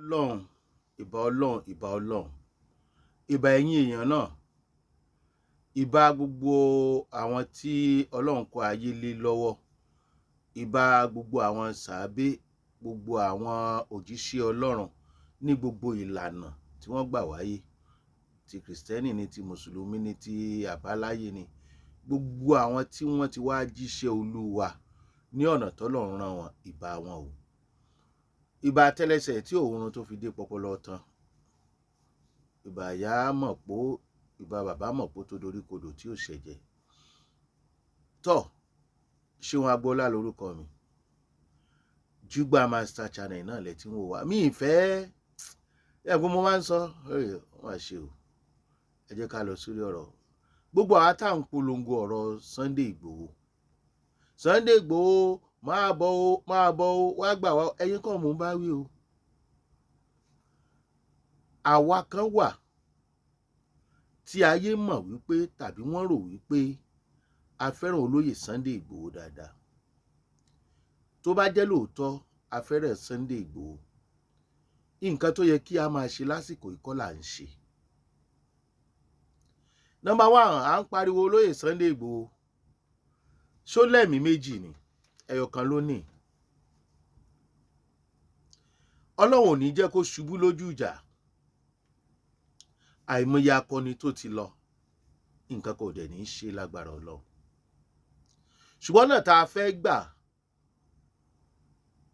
Ọlọ́run, ìbà Ọlọ́run, ìbà Ọlọ́run, ìbà ẹ̀yin èèyàn náà, ìbà gbogbo àwọn tí Ọlọ́run kó ayé lé lọ́wọ́, ìbà gbogbo àwọn sàábé, gbogbo àwọn òjíṣẹ́ Ọlọ́run ní gbogbo ìlànà tí wọ́n gbà wáyé, ti Kìrìsìtẹ́nì ni, ti Mùsùlùmí ni, ti àbáláyé ni, gbogbo àwọn tí wọ́n ti wá jíṣẹ́ Olúwa ní ọ̀nà tọ́lọ́run rán wọn, ìbà wọn o. Ìbà tẹ́lẹsẹ̀ tí òun tó fi dé pọpọlọ tán, ìbà ìyá mọ̀pó, ìbà bàbá mọ̀pó tó dorí kodò tí ò ṣẹ̀jẹ̀. Tọ́, Ṣeun Agboola lórúkọ mi. Jugba Master Channel náà lẹ tí ń wò wá. Mi ìfẹ́ ẹ̀gbọ́n mo máa ń sọ, wọ́n á ṣe o. Ẹ jẹ́ ká lọ sórí ọ̀rọ̀. Gbogbo àwa tá à ń polongo ọ̀rọ̀ Sunday Igboho. Sunday Igboho máa bọ̀ o, máa bọ̀ o, wá gbà wá. Ẹ̀yin kọ́ mò ń bá wí o. Àwa kan wà tí ayé mọ̀ wípé tàbí wọ́n rò wípé a fẹ́ràn olóyè Sunday Igboho dáadáa. Tó bá jẹ́ lóòótọ́ a fẹ́ràn Sunday Igboho, nǹkan tó yẹ kí a máa ṣe lásìkò yìí kọ́ là ń ṣe. Number one, à ń pariwo olóyè Sunday Igboho. Ṣó lẹ́mìí méjì ni? Ẹyọ kan ló ní. Ọlọ́run ò ní jẹ́ kó ṣubú lójú ìjà. Àìmọye akọni tó ti lọ, nǹkan kò dẹ̀ ní í ṣe lágbára Ọlọ́run. Ṣùgbọ́n náà tá a fẹ́ gbà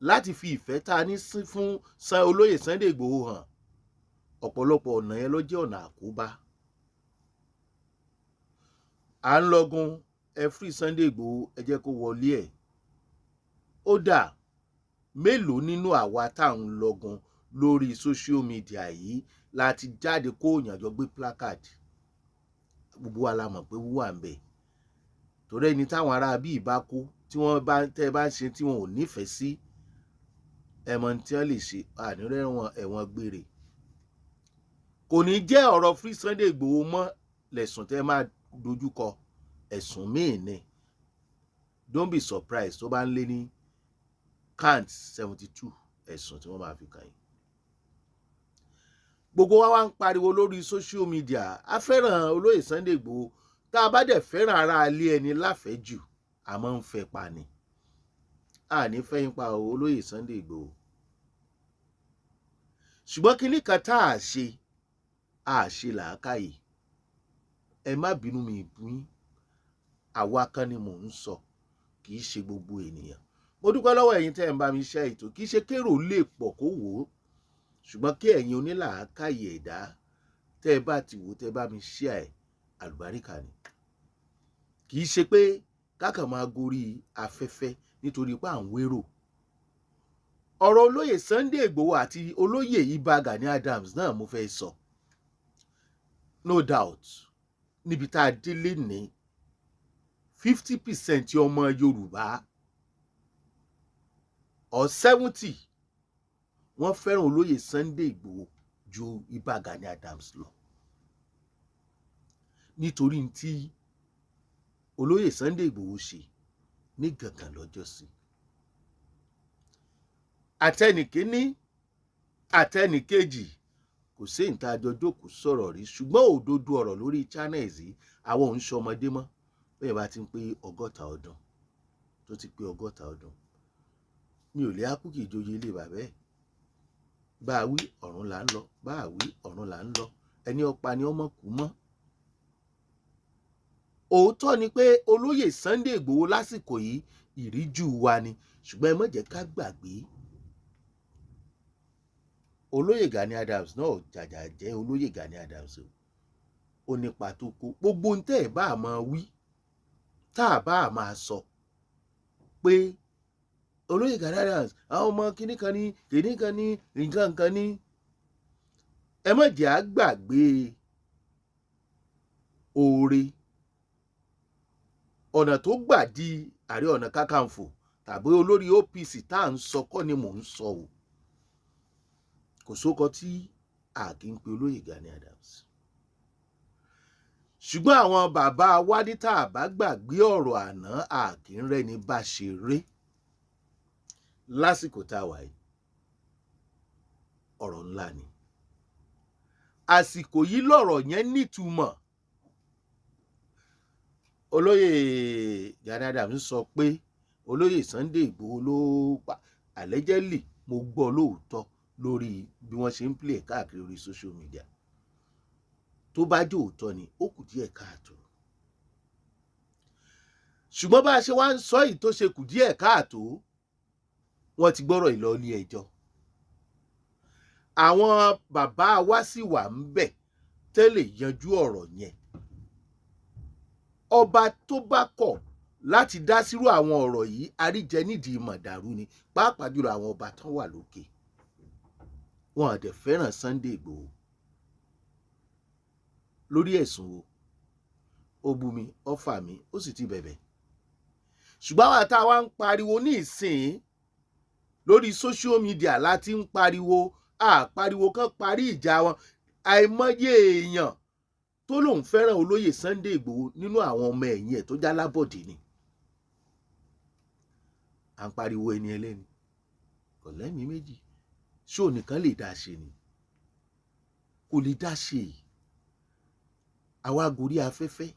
láti fi ìfẹ́ tá a ní fún olóyè Sunday Igboho hàn, ọ̀pọ̀lọpọ̀ ọ̀nà yẹn ló jẹ́ ọ̀nà àkóbá. À ń lọgun, ẹ free Sunday Igboho, ẹ jẹ́ kó wọlé ẹ̀. Ó dà, mélòó nínú àwa tá à ń lọgun lórí social media yìí láti jáde kó òyìnbó gbé placard? Gbogbo wa la mọ̀ pé wúwà ń bẹ̀. Torí ẹni táwọn ará bíi bá kó, tí wọ́n bá tẹ́ bá ń ṣe tí wọn ò nífẹ̀ẹ́ sí, ẹ̀mọ̀ tí wọ́n lè ṣe ànírẹ́wọ̀n ẹ̀wọ̀n gbére. Kò ní jẹ́ ọ̀rọ̀ free Sunday Igboho mọ́ lẹ̀sùn tẹ́ máa dojúkọ, ẹ̀sùn míì ni. Don't be surprised tó bá ń lé ní count 72 ẹ̀sùn tí wọ́n máa fi kàn yín. Gbogbo wa wá ń pariwo lórí social media, a fẹ́ràn olóyè Sunday Igboho. Tá a bá dẹ̀ fẹ́ràn ara ilé ẹni láfẹ̀ẹ́ jù, a máa ń fẹ́ pa ni. A ní fẹ́ yín pa olóyè Sunday Igboho. Ṣùgbọ́n kinní kan tá a ṣe, a ṣe làákàyè. Ẹ má bínú mi ìbú yín. Àwa kan ni mò ń sọ, kì í ṣe gbogbo ènìyàn. Mo dúpẹ́ lọ́wọ́ ẹ̀yin tẹ́ ẹ̀ ń bá mi ṣe ètò. Kì í ṣe kérò lè pọ̀ kó wò ó, ṣùgbọ́n kí ẹ̀yin onílàákàyè ẹ̀dá tẹ́ ẹ bá ti wò, tẹ́ ẹ bá mi ṣe ẹ̀, àlùbáríkà ni. Kì í ṣe pé kákan máa gorí afẹ́fẹ́ nítorí pé à ń wérò. Ọ̀rọ̀ olóyè Sunday Igboho àti olóyè Ìbà Gani Adams náà mo fẹ́ sọ. No doubt, níbi tá a délé ní 50% ọmọ Yorùbá or 70, wọ́n fẹ́ràn olóyè Sunday Igboho ju Ìbà Gani Adams lọ. Nítorí tí olóyè Sunday Igboho ṣe ní gàngàn lọ́jọ́sí. Àtẹnìkíní àtẹnìkejì, kò sí ìta àjọ jókòó sọ̀rọ̀ rí, ṣùgbọ́n òdodo ọ̀rọ̀ lórí channels yìí, àwọn ò ń ṣọmọdé mọ́. Bẹ́ẹ̀ bá ti ń pé 60 ọdún, tó ti pé 60 ọdún, mi ò lè ákúkì ìjòyè ilé bàbá ẹ̀. Bá a wí ọ̀run là ń lọ, bá a wí ọ̀run là ń lọ, ẹni ọ̀pá ni ọmọ kú mọ́. Òótọ́ ni pé olóyè Sunday Igboho lásìkò yìí ìríjú wa ni, ṣùgbọ́n ẹ má jẹ́ ká gbàgbé olóyè Gani Adams náà jàjà jẹ́ olóyè Gani Adams o. Ó nípa tó kó. Gbogbo ohun tẹ́ ẹ̀ bá a máa wí, tá a bá a máa sọ pé olóyè Gani Adams, àwọn ọmọ kìnnì kan ní kìnnì kan ní nǹkan kan ní, ẹ má jẹ́ á gbàgbé oore ọ̀nà tó gbà di Ààrẹ Ọ̀nà Kakanfò tàbí olórí OPC tá à ń sọ kọ́ ni mò ń sọ o. Kò sóko tí a kì í pe olóyè Gani Adams, ṣùgbọ́n àwọn bàbá wa ní tá a bá gbàgbé ọ̀rọ̀ àná, a kì í rẹ́ni bá ṣe ré. Lásìkò tá a wà yìí, Ọ̀rọ̀ ńlá ni. Àsìkò yìí lọ̀rọ̀ yẹn nítumọ̀. Olóyè Gani Adams sọ pé olóyè Sunday Igboho ló pa, allegedly, mo gbọ́ lóòótọ́ lórí bí wọ́n ṣe ń play káàkiri orí social media. Tó bá jẹ́ òótọ́ ni, ó kù díẹ̀ káàtó. Ṣùgbọ́n bá a ṣe wá ń sọ yìí tó ṣe kù díẹ̀ káàtó, wọ́n ti gbọ́rọ̀ ìlọ ilé ẹjọ́. Àwọn bàbá wa sì wà ń bẹ̀ tẹ́lẹ̀ yanjú ọ̀rọ̀ yẹn. Ọba tó bá kọ̀ láti dá sírú àwọn ọ̀rọ̀ yìí, àríjẹ nídìí mọ̀dàrú ni, pàápàá jùlọ àwọn ọba tán wà lókè. Wọn ò dẹ̀ fẹ́ràn Sunday Igboho lórí ẹ̀sùn wo ó bú mi, ó fà mí, ó sì ti bẹ̀bẹ̀. Ṣùgbọ́n àwọn àtàwa ń pariwo ní ìsìn lórí social media láti ń pariwo, àpariwo kan parí ìjà wọn. Àìmọye èèyàn tó lóun fẹ́ràn olóyè Sunday Igboho nínú àwọn ọmọ ẹ̀yìn ẹ̀ tó jálábọ̀dé ni. À ń pariwo ẹni ẹlẹ́ni kò lẹ́mìí méjì, ṣó nìkan lè dá ṣe ni? Kò lè dá ṣe. Àwa gorí afẹ́fẹ́,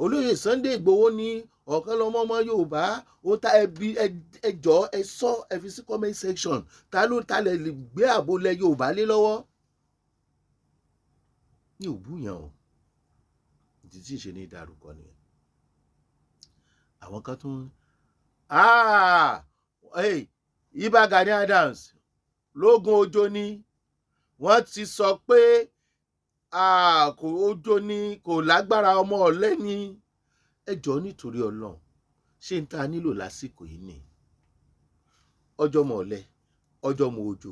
olóyè Sunday Igboho ní ọ̀kan lọ́mọ ọmọ Yorùbá ó ta ẹbí. Ẹjọ́, ẹ sọ, ẹ fi sí comment section, ta ló ta lè gbé ààbò lẹ Yorùbá lé lọ́wọ́? Ní òbúyàn o, ìdí tí ìṣe ní ìdárúkọ nìyẹn. Àwọn kan tún, Ìbà Gani Adams lógún ọjọ́ ni wọ́n ti sọ pé kò ọjọ́ ni, kò lágbára, ọmọ ọ̀lẹ ni. Ẹ jọ̀ọ́, nítorí Ọlọ́run, ṣé n ta nílò lásìkò yìí ni ọjọ́ mọ̀ ọ̀lẹ, ọjọ́ mọ̀ òjò?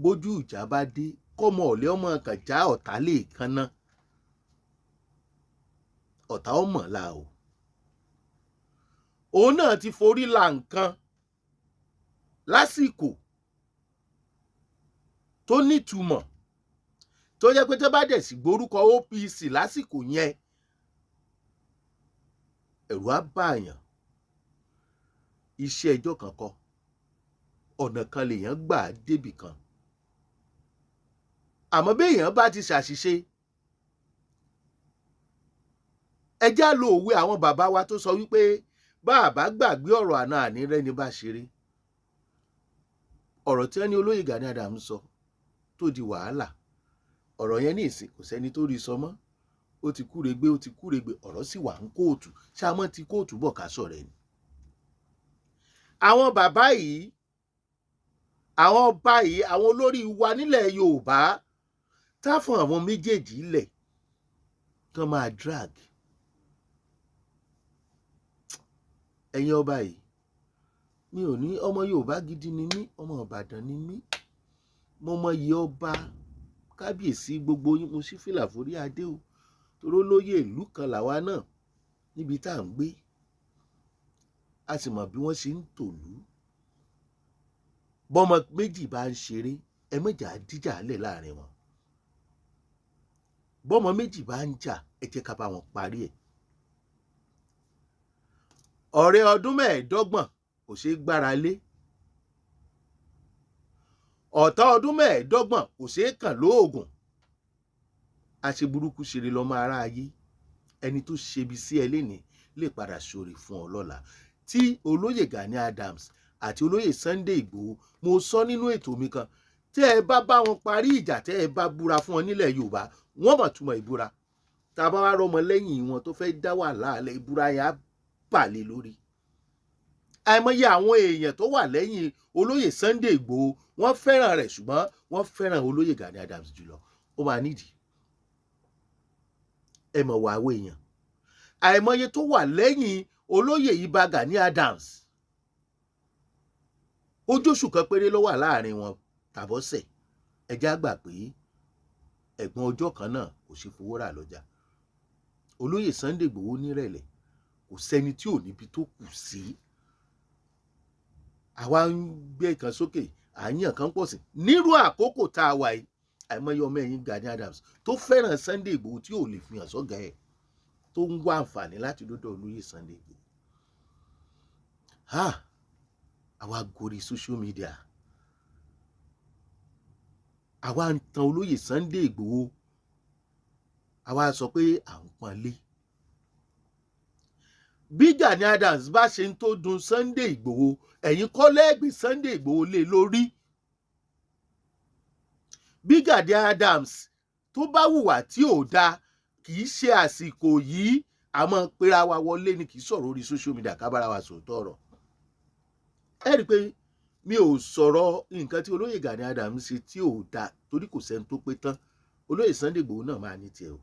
Bójú ìjà bá dé, kọ́mọ ọ̀lẹ ọmọ kan já ọ̀tá lè kanná, ọ̀tá ọmọ la o. Òun náà ti forí la nǹkan lásìkò tó nítumọ̀, tó jẹ́ pé tó bá dẹ̀ sì gbórúkọ OPC lásìkò yẹn, ẹ̀rù á bàyàn. Iṣẹ́ ẹjọ́ kan kọ́, ọ̀nà kan lèèyàn gbà débì kan. Àmọ́ béèyàn bá ti ṣàṣìṣe, ẹ já lo òwe àwọn bàbá wa tó sọ wípé bá a bá gbàgbé ọ̀rọ̀ àná, àní rẹ́ni bá ṣeré. Ọ̀rọ̀ tí wọ́n ní olóyè Gani Adams sọ tó di wàhálà, ọ̀rọ̀ yẹn ní ìsìn kò sẹ́ni tó rí sọ mọ́. Ó ti kúregbé, ó ti kúregbé, ọ̀rọ̀ sì wà ń kóòtù. Ṣáàmọ́ ti kóòtù bọ̀ ká sọ̀rọ̀ ẹ̀ ni. Àwọn bàbá yìí, àwọn ọba yìí, àwọn olórí wa nílẹ̀ Yorùbá, tá fún àwọn méjèèjì lẹ̀ kán máa drag. Ẹ̀yin ọba yìí, mi ò ní, ọmọ Yorùbá gidi ni mí, ọmọ Ìbàdàn ni mí, mo mọyì ọba, kábíyèsí gbogbo yín, mo sì fìlà forí adé o, toró lóyè ìlú kan làwa náà níbi tá à ń gbé, a sì mọ̀ bí wọ́n ṣe ń tòlú. Bọ́mọ méjì bá ń ṣeré, ẹ mọ̀jà díjà lẹ̀ láàrin wọn. Bọ́mọ méjì bá ń jà, ẹ jẹ́ ká bá wọn parí ẹ̀. Ọ̀rẹ́ ọdún 25 kò ṣeé gbára lé, ọ̀tá ọdún 25 kò ṣeé kàn lóògùn. Àṣeburúkú ṣeré lọ́mọ aráyé. Ẹni tó ṣebi sí ẹ lénìí lè padà ṣoore fún ọ lọ́la. Tí olóyè Gani Adams àti olóyè Sunday Igboho, mo sọ nínú ètò mi kan, tẹ́ ẹ bá bá wọn parí ìjà, tẹ́ ẹ bá búra fún wọn nílẹ̀ Yorùbá, wọ́n mọ̀ túmọ̀ ìbúra. Tá a bá wá rọmọ lẹ́yìn wọn tó fẹ́ dá wàhálà alẹ́, ìbúra yẹn á bà lé lórí. Àìmọye àwọn èèyàn tó wà lẹ́yìn olóyè Sunday Igboho, wọ́n fẹ́ràn rẹ̀, ṣùgbọ́n wọ́n fẹ́ràn olóyè Gani Adams jùlọ. Ó máa nídìí, ẹ mọ̀ wá àwọn èèyàn àìmọye tó wà lẹ́yìn olóyè Ìbà Gani Adams. Ojóṣù kan péré ló wà láàrin wọn tàbọ́sẹ̀. Ẹjẹ́ àgbà pé ẹ̀gbọ́n ọjọ́ kan náà kò ṣe fowó rà lọ́jà. Olóyè Sunday Igboho nírẹ̀lẹ̀, kò sẹ́ni tí ò níbi tó kù sí. Àwa ń gbé kan sókè, àyàn kan pọ̀ sí nírú àkókò tá a wà yìí. Àìmọye ọmọ ẹ̀yìn Gani Adams tó fẹ́ràn Sunday Igboho tí ò lè fi hàn sọ́gà ẹ̀, tó ń wá àǹfààní láti dọ́dọ̀ olóyè Sunday Igboho. Ha, àwa gorí social media. Àwa ń tan olóyè Sunday Ìgbòho, àwa sọ pé à ń pọ́n lé. Bí Gani Adams bá ṣe ń tó dùn Sunday Ìgbòho, ẹ̀yin kọ́ lẹ́gbẹ̀ẹ́ Sunday Ìgbòho lé lórí. Bí Gani Adams tó bá hùwà tí ò dáa, kì í ṣe àsìkò yìí àmọ́ pera wa wọlé ni, kì í sọ̀rọ̀ orí social media ká bára wa sòótọ́ ọ̀rọ̀. Ẹ rí i pé mi ò sọ̀rọ̀ nǹkan tí olóyè Gani Adams ṣe tí ò dáa, torí kò sẹ́ni tó pé tán. Olóyè Sunday Igboho náà máa ní tiẹ̀ o,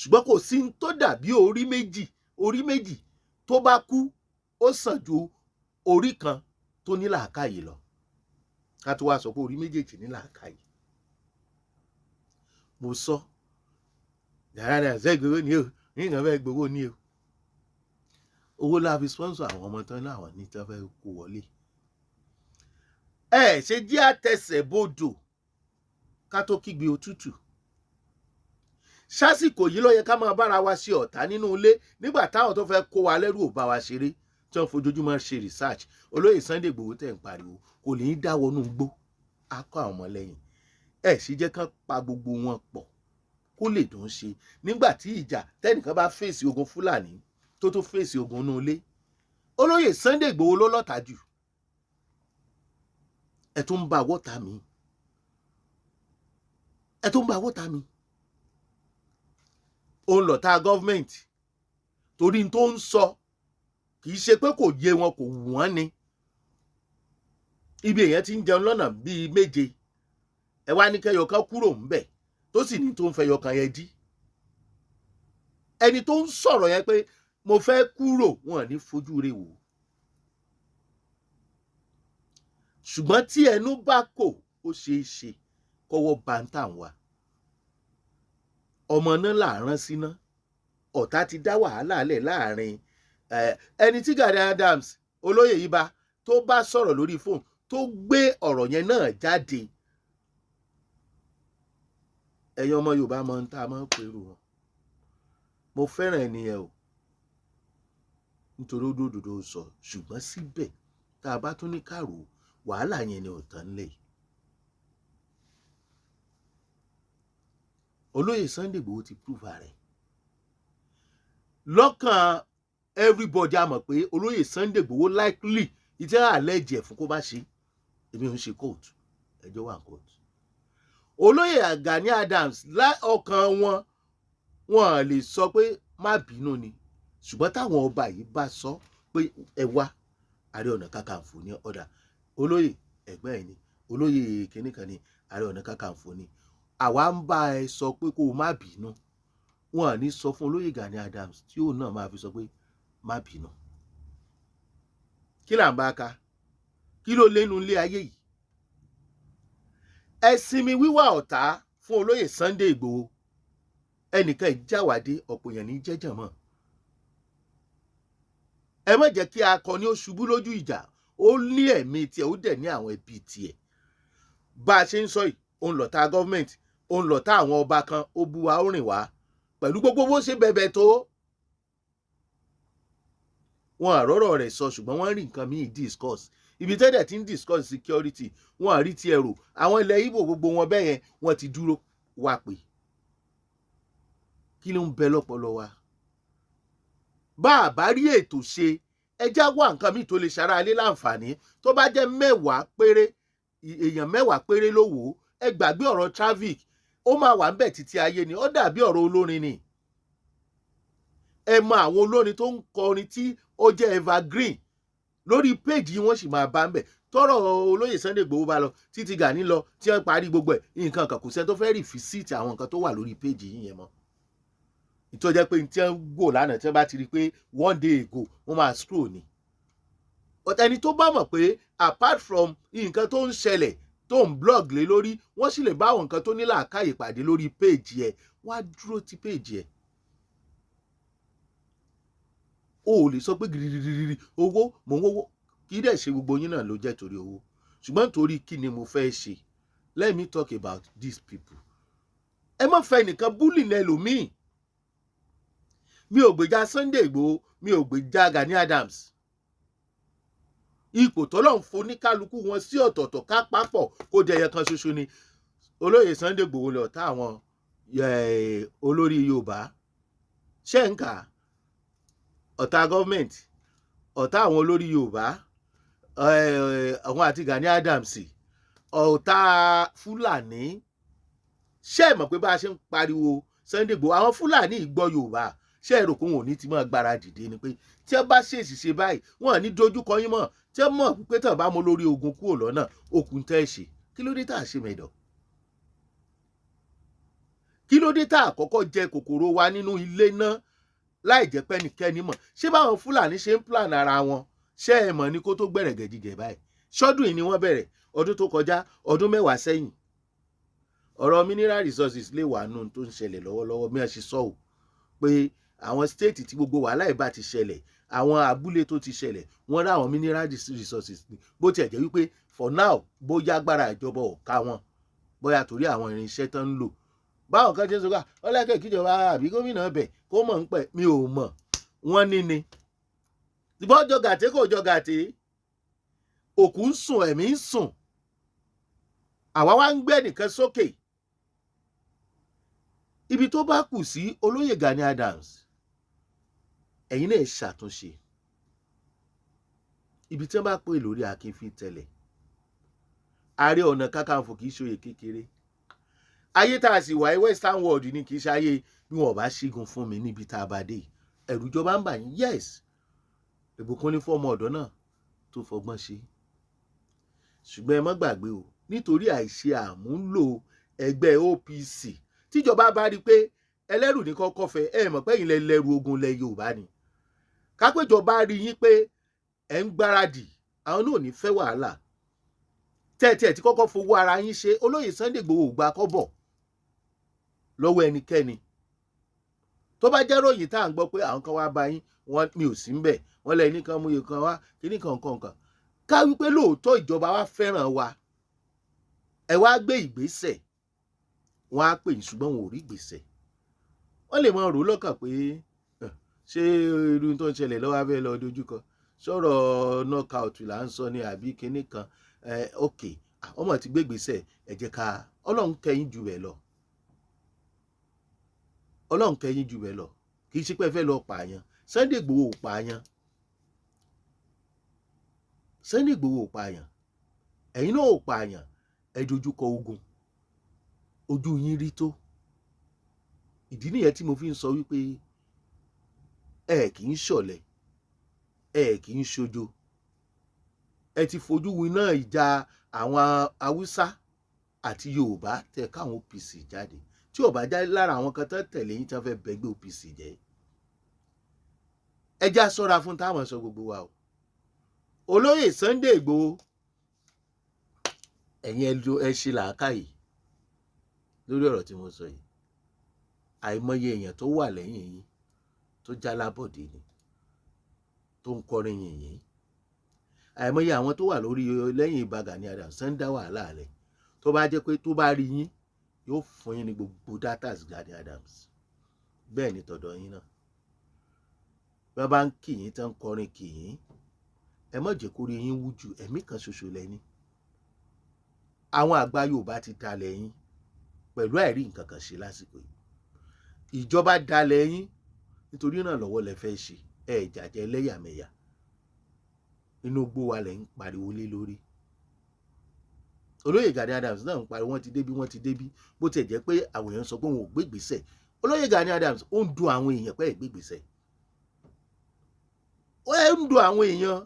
ṣùgbọ́n kò sí ní tó dàbí orí méjì. Orí méjì tó bá kú, ó sàn ju orí kan tó ní làákàyè lọ, ká tó wá sọ pé orí méjèèjì ní làákàyè. Mo sọ yàrá rẹ̀ ṣe gbowó ni o, nǹkan fẹ́ gbowó ni o. Owó la fi sponsor àwọn ọmọ tán láwọn ní tán fẹ́ kó wọlé. Ẹ ṣe jí àtẹsẹ̀ bodò ká tó kígbe òtútù. Sásìkò yìí ló yẹ ká máa bára wa ṣe ọ̀tá nínú ilé, nígbà táwọn tó fẹ́ kó wa lẹ́rù ò bá wa ṣeré, tí wọ́n fojoojúmọ́ ṣe research. Olóyè Sunday Igboho tẹ̀ ń pariwo kò ní í dáwọ́nú gbó, á kọ́ àwọn ọmọlẹ́yìn ẹ̀ sì jẹ́ kán pa gbogbo wọn pọ̀ kó lè dùn ṣe. Nígbà tí ìjà tẹ́nìkan bá fèsì ogun Fúlàní, tó tó fèsì ogun inú ilé, olóyè Sunday Igboho ló lọ́ta jù. Ẹ tún ń bá wọ́ta mi, ẹ tún ń bá wọ́ta mi. Òun lọ̀tá gọ́fìmẹ̀ntì, torí tó ń sọ kì í ṣe pé kò yé wọn, kò wù wọ́n ni. Ibi èèyàn ti ń jẹun lọ́nà bíi méje, ẹ wá ní kẹyọkan kúrò ńbẹ̀, tó sì ní tó ń fẹyọkan yẹn dí. Ẹni tó ń sọ̀rọ̀ yẹn pé mo fẹ́ kúrò, wọn ní fojú rẹ̀ wò. Ṣùgbọ́n tí ẹnu bá kò, ó ṣeé ṣe kọ́wọ́ bá ń tà wá. Ọmọ náà là ń rán síná. Ọ̀tá ti dá wàhálà lẹ̀ láàrin ẹni tí Gani Adams, olóyè yìí bá tó bá sọ̀rọ̀ lórí fóònù, tó gbé ọ̀rọ̀ yẹn náà jáde. Ẹ̀yin ọmọ Yorùbá mọ ohun tá a máa ń pèrò wọn. Mo fẹ́ràn ẹni yẹn o, nítorí ó dòdòdó sọ, ṣùgbọ́n síbẹ̀, tá a bá tún ní kàrò, wàhálà yẹn ni ò tán lẹ̀. Olóyè Sunday Igboho ti prove rẹ̀ lọ́kàn everybody. A mọ̀ pé olóyè Sunday Igboho likely ìtẹ́ àlẹ́jẹ̀ fún kó bá ṣe. Èmi ò ń ṣe court, ẹjọ́ wà court. Olóyè Gani Adams, ọkàn wọn, wọn lè sọ pé má bínú ni. Ṣùgbọ́n táwọn ọba yìí bá sọ pé ẹ wá, Ààrẹ Ọ̀nà Kakanfò ní ọ̀dà, olóyè ẹ̀gbọ́n ẹ̀ ni, olóyè kìnnìkan kan ni, Ààrẹ Ọ̀nà Kakanfò ni, àwa ń bá ẹ sọ pé kó o má bínú, wọn à ní sọ fún olóyè Gani Adams tí òun náà máa fi sọ pé má bínú. Kí là ń bá ka? Kí ló lẹ́nu ilé ayé yìí? Ẹ sinmi wíwá ọ̀tá fún olóyè Sunday Ìgbòho. Ẹnìkan ìjáwádé, ọ̀pọ̀ èèyàn ní jẹ́jẹ̀ mọ́. Ẹ má jẹ́ kí akọni ó ṣubú lójú ìjà. Ó ní ẹ̀mí tiẹ̀, ó dẹ̀ ní àwọn ẹbí tiẹ̀. Bá a ṣe ń sọ yìí, òun lọ̀tá gọ́ọ̀mẹ̀ntì, òun lọ̀tá àwọn ọba kan. Ó bú wa, ó rìn wá pẹ̀lú gbogbo bó ṣe bẹ̀bẹ̀ tó. Wọn àrọ́rọ̀ rẹ̀ sọ, ṣùgbọ́n wọ́n rí nǹkan míì discuss. Ibi tẹ́lẹ̀ tí ń discuss security, wọn àrí ti ẹ̀rù àwọn ilẹ̀ Ìgbò, gbogbo wọn bẹ́ẹ̀ yẹn, wọ́n ti dúró wá pé kí ló ń bẹ lọ́pọlọ wa. Bá a bá rí ètò ṣe, ẹjá wá nǹkan míì tó lè ṣara alé láǹfààní. Tó bá jẹ́ 10 péré, èèyàn 10 péré ló wò ó, ẹ gbàgbé ọ̀rọ̀ traffic, ó máa wà ńbẹ̀ títí ayé ni. Ó dàbí ọ̀rọ̀ olórin ni. Ẹ mọ àwọn olórin tó ń kọrin tí ó jẹ́ evergreen lórí péèjì, wọ́n sì máa bá ń bẹ̀. Tọrọ olóyè Sunday Igboho bá lọ títí Gani lọ, tí wọ́n parí gbogbo ẹ̀, nǹkan kan kò sẹ́ni tó fẹ́ revisit àwọn nǹkan tó wà lórí péèjì yìí yẹn mọ́. Ìtọ́ jẹ́ pé tí wọ́n wò lánàá, tí wọ́n bá ti rí i pé one day ago, wọ́n máa scroll ni. But ẹni tó bá mọ̀ pé apart from nǹkan tó ń ṣẹlẹ̀ tó ń blog lé lórí, wọ́n sì lè bá àwọn nǹkan tó ní làákàyè pàdé lórí péèjì ẹ̀, wọ́n á dúró ti péèjì ẹ̀. O ò lè sọ pé gidigidi owó mò ń wówó, kì í dẹ̀ ṣe gbogbo yín náà ló jẹ́ torí owó, ṣùgbọ́n torí kí ni mo fẹ́ ṣe? Let me talk about these people. Ẹ má fẹ́ nìkan búlì lẹ́lòmíì. Mi ò gbèjà Sunday Igboho, mi ò gbèjà Gani Adams. Ipò tọ́lọ́run foníkálukú wọn sí ọ̀tọ̀ọ̀tọ̀, ká papọ̀ kó jẹ́ ẹyẹ kan ṣoṣo ni. Olóyè Sunday Igboho lọ̀tá àwọn olórí Yorùbá. Ṣé ń kà? Ọ̀tá gọ́ọ̀mẹ̀ntì, ọ̀tá àwọn olórí Yorùbá, àwọn àti Gani Adams, ọ̀tá Fúlàní. Ṣé ẹ mọ̀ pé bá a ṣe ń pariwo Sunday Igboho, àwọn Fúlàní gbọ́ Yorùbá? Ṣé ẹ rò pé wọn ò ní ti máa gbára dìde ni pé tí ẹ bá ṣèṣì ṣe báyìí, wọn ò ní dojúkọ yín mọ́? Tí ẹ mọ̀ pé tàn bá mọ lórí ogun kúrò lọ́nà okùn tẹ́ ẹ ṣe, kí ló dé tá a ṣe mẹ́dọ̀? Kí ló dé tá a kọ́kọ́ jẹ kòkòrò wa nínú ilé náà láì jẹ́ pẹ́nikẹ́ni mọ̀? Ṣé báwọn Fúlàní ṣe ń plan ara wọn, ṣé ẹ mọ̀ ní kó tó gbẹ̀rẹ̀gẹ̀dìgẹ̀ báyìí? Ṣọ́dún yìí ni wọ́n bẹ̀rẹ̀, ọdún tó kọjá, ọdún 10 sẹ́yìn. Ọ̀rọ̀ mineral resources lè wà nù tó ń ṣẹlẹ̀ lọ́wọ́lọ́wọ́. Bí wọ́n ṣe sọ ò pé àwọn state tí gbogbo wàhálà ìbá ti ṣẹlẹ̀, àwọn abúlé tó ti ṣẹlẹ̀, wọ́n rá àwọn mineral resources ni. Bó tiẹ̀ jẹ́ wípé for now, bóyá agbára ìjọba ò ká wọn, bóyá torí àwọn irinṣẹ́ tó ń lò, báwọn kan ṣe ń sọ pé ọlọ́kẹ́ kíjọba àbí gómìnà bẹ̀ kó mọ̀ ń pẹ̀, mi ò mọ̀. Wọ́n ní ni ìbọn jọ gàtẹ́, kò jọ gàtẹ́, òkú ń sùn, ẹ̀mí ń sùn, àwa wá ń gbé nìkan sókè. Ibi tó bá kù sí, olóyè Gani Adams, ẹ̀yin náà ṣàtúnṣe. Ibi tí wọ́n bá pè lórí akin fi tẹ̀lẹ̀. Ààrẹ Ọ̀nà Kakanfò kì í ṣòye kékeré. Ayé tá a sì wáyé, western world ni, kì í ṣe ayé bí wọn ò bá ṣígun fún mi níbi tá a bá dé. Ẹ̀rù ìjọba ń bà yín. Yes, ìbùkún ní fọ́mọ ọ̀dọ́ náà tó fọgbọ́n ṣe, ṣùgbọ́n ẹ má gbàgbé o, nítorí àìṣe àmúlò ẹgbẹ́ OPC, tíjọba bá rí i pé ẹlẹ́rù ní kọ́kọ́ fẹ́, ẹ mọ̀ pé ẹ̀yin lẹ lẹ́rù ogun lẹ Yorùbá ni. Kápẹ́jọba rí yín pé ẹ̀ ń gbáradì, àwọn náà ò ní fẹ́ wàhálà. Tẹ́tí ẹ̀ tí kọ́kọ́ fowó ara yín ṣe. Olóyè Sunday Igboho ò gba kọ́bọ̀ lọ́wọ́ ẹnikẹ́ni. Tó bá jẹ́ ròyìn tá à ń gbọ́ pé àwọn kan wá bá yín, wọ́n mi ò sí ń bẹ̀, wọ́n lẹ́yìn nìkan mú iye kan wá, kíní kan kan kan, ká wípé lóòótọ́ ìjọba wa fẹ́ràn wa, ẹ wá gbé ìgbésẹ̀, wọ́n á pè yín, ṣùgbọ́n wọn ò rí ìgbésẹ̀. Wọ́n lè máa rò lọ́kàn pé ṣé irú tó ń ṣẹlẹ̀ lọ́wọ́ abẹ́ lọ dojúkọ sọ̀rọ̀ knockout là ń sọ ní àbí kinní kan? Ok, ọmọ ti gbé ìgbésẹ̀, ẹ jẹ́ ká Ọlọ́run kẹ́yìn jù bẹ́ẹ̀ lọ. Ọlọ́run kẹ́yìn jù bẹ́ẹ̀ lọ. Kì í ṣe pé ẹ fẹ́ lọ pààyàn. Sunday Igboho ò pààyàn, Sunday Igboho ò pààyàn, ẹ̀yin náà ò pààyàn. Ẹ dojúkọ ogun, ojú yín rí tó. Ìdí nìyẹn tí mo fi ń sọ wípé ẹ kì í ṣọ̀lẹ, ẹ kì í ṣojo. Ẹ ti fojú winá ìjà àwọn Haúsá àti Yorùbá tẹ káwọn OPC jáde. Tí ò bá jáde lára àwọn kan tán tẹ̀lé yín, tán fẹ́ bẹ́gbẹ́ OPC jẹ́. Ẹ já sọ́ra fún táwọn sọ gbogbo wa o. Olóyè Sunday Igboho, ẹ̀yin ẹ ṣe làákàyè lórí ọ̀rọ̀ tí mo sọ yìí. Àìmọye èèyàn tó wà lẹ́yìn yín tó jálábọ̀dé ni tó ń kọrin yìnyín. Àìmọye àwọn tó wà lórí lẹ́yìn Ìbà Gani Adams ń dá wàhálà rẹ̀. Tó bá jẹ́ pé tó bá rí yín, yóò fún yín ní gbogbo datas Gani Adams. Bẹ́ẹ̀ ni tọ̀dọ̀ yín náà, bí wọ́n bá ń kì yín tán, kọrin kì yín, ẹ má jẹ́ kó rí yín wú jù. Ẹ̀mí kan ṣoṣo lẹ́ni. Àwọn àgbà Yorùbá ti dalẹ̀ yín pẹ̀lú àìrí nǹkan kan ṣe lásìkò yìí. Ìjọba dalẹ̀ yín nítorí ìrànlọ́wọ́ lẹ fẹ́ ṣe. Ẹ jàjẹ́ ẹlẹ́yàmẹ̀yà, inú igbó wa lẹ̀ ń pariwo lé lórí. Olóyè Gani Adams náà ń pariwo, wọ́n ti débí, wọ́n ti débí. Bó tiẹ̀ jẹ́ pé àwọn èèyàn sọ pé òun ò gbé ìgbésẹ̀, olóyè Gani Adams, ó ń dùn àwọn èèyàn pé ẹ̀ gbé ìgbésẹ̀. Ó ń dùn àwọn èèyàn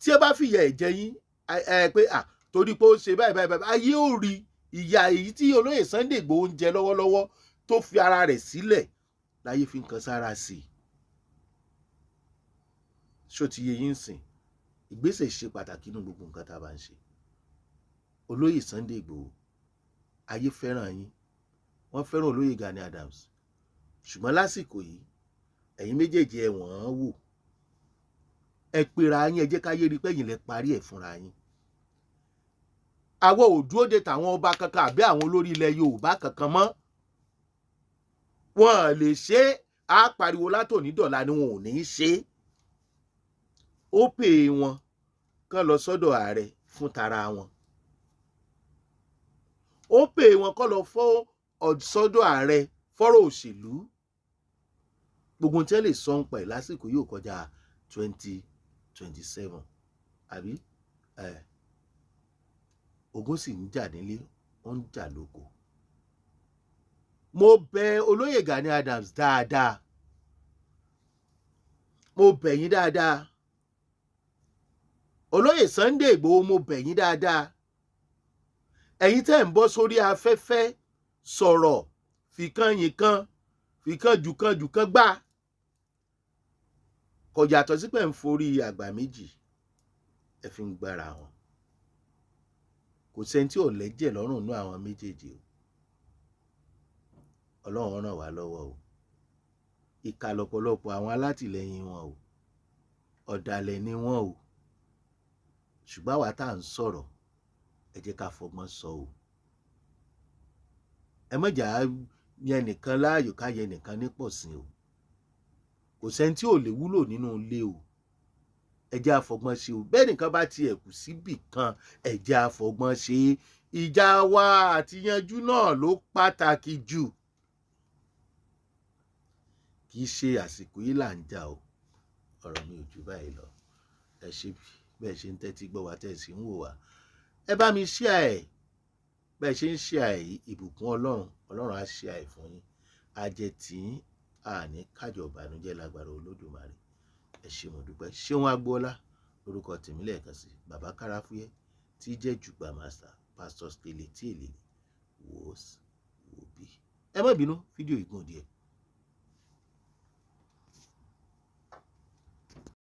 tí ẹ bá fìyà ẹ̀ jẹ yín ẹ pé à torí pé ó ṣe báyìí báyìí báyìí. Ayé ò rí ìyà èyí tí olóyè Sunday Igboho ń jẹ lọ́wọ́lọ́wọ́, tó fi ara rẹ̀ sílẹ̀ láyé fi ń kan sára sí i. Ṣó ti yé yín sìn? Ìgbésẹ̀ ṣe pàtàkì nínú gbogbo nǹkan tá a bá ń ṣe. Olóyè Sunday Igboho, ayé fẹ́ràn yín, wọ́n fẹ́ràn olóyè Gani Adams, ṣùgbọ́n lásìkò yìí, ẹ̀yin méjèèjì ẹ wọ̀n án wò, ẹ pera yín, ẹ jẹ́ káyé rí pẹ́yìn lẹ parí ẹ̀ fúnra yín. Àwọn ò dúró de tàwọn ọba kankan àbí àwọn olórí ilẹ̀ Yorùbá kankan mọ́. Wọn lè ṣe é. Á pariwo látòní dọ̀la ni wọn ò ní í ṣe é. Ó pè wọn kán lọ sọ́dọ̀ ààrẹ fún tara wọn. Ó pè wọn kọ́ lọ fọ́ sọ́dọ̀ ààrẹ fọ́rọ̀ òṣèlú. Gbogbo tí wọ́n lè sọ ń pa ẹ̀ lásìkò yóò kọjá 2027, àbí ogun sì ń jà nílé, ó ń jà lóko. Mo bẹ̀ olóyè Gani Adams dáadáa, mo bẹ̀ yín dáadáa. Olóyè Sunday Igboho, mo bẹ̀ yín dáadáa. Ẹ̀yin tẹ́ ń bọ́ sórí afẹ́fẹ́ sọ̀rọ̀, fìkan yìn kan, fìkan jù kan jù kan gbá, kò yàtọ̀ sí pé ń forí àgbà méjì ẹ fi ń gbára wọn. Kò sẹ́ni tí ò lẹ́jẹ̀ lọ́rùn nú àwọn méjèèjì o. Ọlọ́run ràn wá lọ́wọ́ o. Ìkà lọ́pọ̀lọpọ̀ àwọn alátìlẹyìn wọn o, ọ̀dàlẹ̀ ni wọ́n o. Ṣùgbọ́n àwa tá à ń sọ̀rọ̀, ẹ jẹ́ ká fọgbọ́n sọ o. Ẹ má jà yẹn nìkan láàyò, ká yẹn nìkan nípọ̀sìn o. Kò sẹ́ni tí ò lè wúlò nínú ilé o. Ẹ jẹ́ àfọgbọ́n ṣe o. Bẹ́ẹ̀ nìkan bá tiẹ̀ kù síbì kan, ẹ jẹ́ àfọgbọ́n ṣe. Ìjà wa àti yanjú náà ló pàtàkì jù. Kì í ṣe àsìkò yìí là ń jà o. Ọ̀rọ̀ mi ò jù báyìí lọ. Ẹ ṣe bẹ́ẹ̀ ṣe ń tẹ́tí gbọ́ wa, tẹ́ ẹ sì ń wò wá. Ẹ bá mi share ẹ̀. Bẹ́ẹ̀ ṣe ń share ẹ̀ yìí, ìbùkún Ọlọ́run, Ọlọ́run á share ẹ̀ fún yín. Ajẹ́ tí àní kájọ ìbànújẹ́ lágbára Olódùmarè. Ẹ ṣé, mo dúpẹ́. Ṣéun Agboola lórúkọ tèmi lẹ́ẹ̀kan sí, bàbá Káráfúyẹ́ tí jẹ́ Jùgbà Master, Pastor Stele tí èlé wò ó wò bí. Ẹ má bínú, fídíò ìgùn díẹ̀.